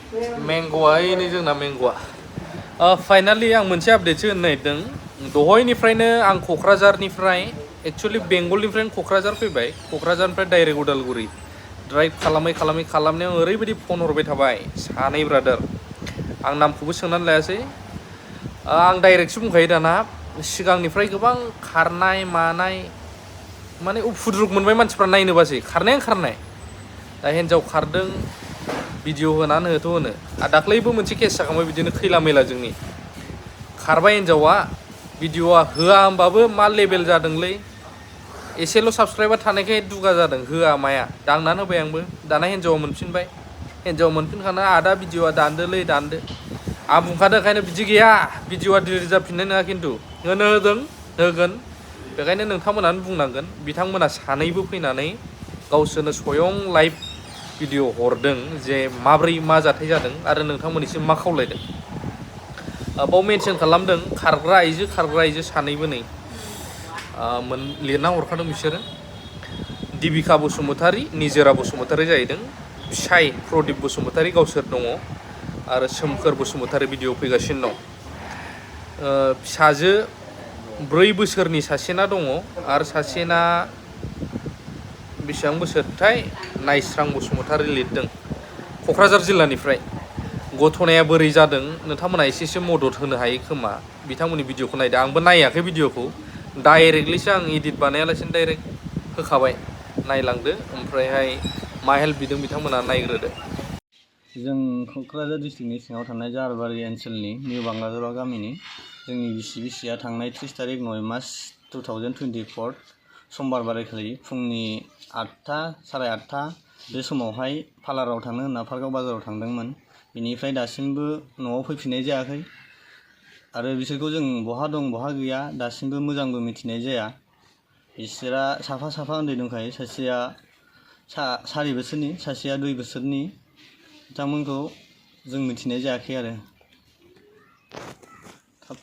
Mangoआ नै जोंना mangoआ फाइनालि आं मोनसे आपडेटसो होनो नागिरदों दहायनिफ्रायनो आं क'क्राझारनिफ्राय एक्चुअलि बेंगलनिफ्रायनो क'क्राझार फैबाय क'क्राझारनिफ्राय डाइरेक्ट उदालगुरि ड्राइभ खालामनायाव ओरैबायदि फन हरबाय थाबाय सानै ब्रादार आं नामखौबो सोंनानै लायासै आं डाइरेक्टसो बुंखायो दाना सिगांनिफ्राय गोबां खारनाय मानाय माने उफुद्रुग मोनबाय मानसिफ्रा नायनो बासै खारनायानो खारनाय दा हिन्जाव खारदों भिडिअ होनानै होथ' होनो दाख्लैबो मोनसे केस जाखांबाय बिदिनो खैला मैला जोंनि खारबाय हिन्जावा भिडिअआ होआ होमबाबो मा लेभेल जादोंलै एसेल' साबसक्राइबार थानायखाय दुगा जादों होआ माया दांनानै होबाय आंबो दाना हिन्जावा मोनफिनबाय हिन्जावा मोनफिनखाना आदा भिडिअआ दानदोलै दानदो आं बुंखादों ओंखायनो बिदि गैया भिडिअआ डिलिट जाफिननाय नङा खिन्थु होनो होगोन बेखायनो नोंथांमोनानो बुंनांगोन बिथांमोना सानैबो फैनानै गावसोरनो स्वयं लाइभ भिडिअ हरदों जे माब्रै मा जाथाय जादों आरो नोंथांमोननिसिम मा खावलायदों बाव मेनसन खालामदों खारग्रा आइजो सानैबो नै लिरना हरखादों बिसोरो दिबिका बसुमतारी निजोरा बसुमतारी जाहैदों फिसाय प्रदीप बसुमतारी गावसोर दङ आरो सोमखोर बसुमतारी भिडिअ फैगासिनो दं फिसाजो 4 बोसोरनि सासेना दङ आरो सासेना बेसेबां बोसोरथाय नायस्रां बसुमतारी लिरदों क'क्राझार जिल्लानिफ्राय घटनाया बोरै जादों नोंथांमोना एसेसो मदद होनो हायो खोमा बिथांमोननि भिडिअखौ नायदो आंबो नायाखै भिडिअखौ डाइरेक्टलिसो आं एडिट बानायालासिनो डाइरेक्ट होखाबाय नायलांदो ओमफ्रायहाय मा हेल्प बिदों बिथांमोना नायग्रोदो जों क'क्राझार डिस्ट्रिक्टनि सिङाव थानाय जाहारबारि ओनसोलनि निउ बांलाजोरा गामिनि जोंनि बिसिया थांनाय 30 तारिख 9 मार्च 2024 समबार बारायखालि फुंनि 8टा साराय 8टा बे समावहाय पार्लाराव थांनो होनना पार्कआव बाजाराव थांदोंमोन बिनिफ्राय दासिमबो न'आव फैफिननाय जायाखै आरो बिसोरखौ जों बहा दं बहा गैया दासिमबो मोजांबो मिथिनाय जाया बिसोरा साफा उन्दै दंखायो सासेया 4 बोसोरनि सासेया 2 बोसोरनि बिथांमोनखौ जों मिथिनाय जायाखै आरो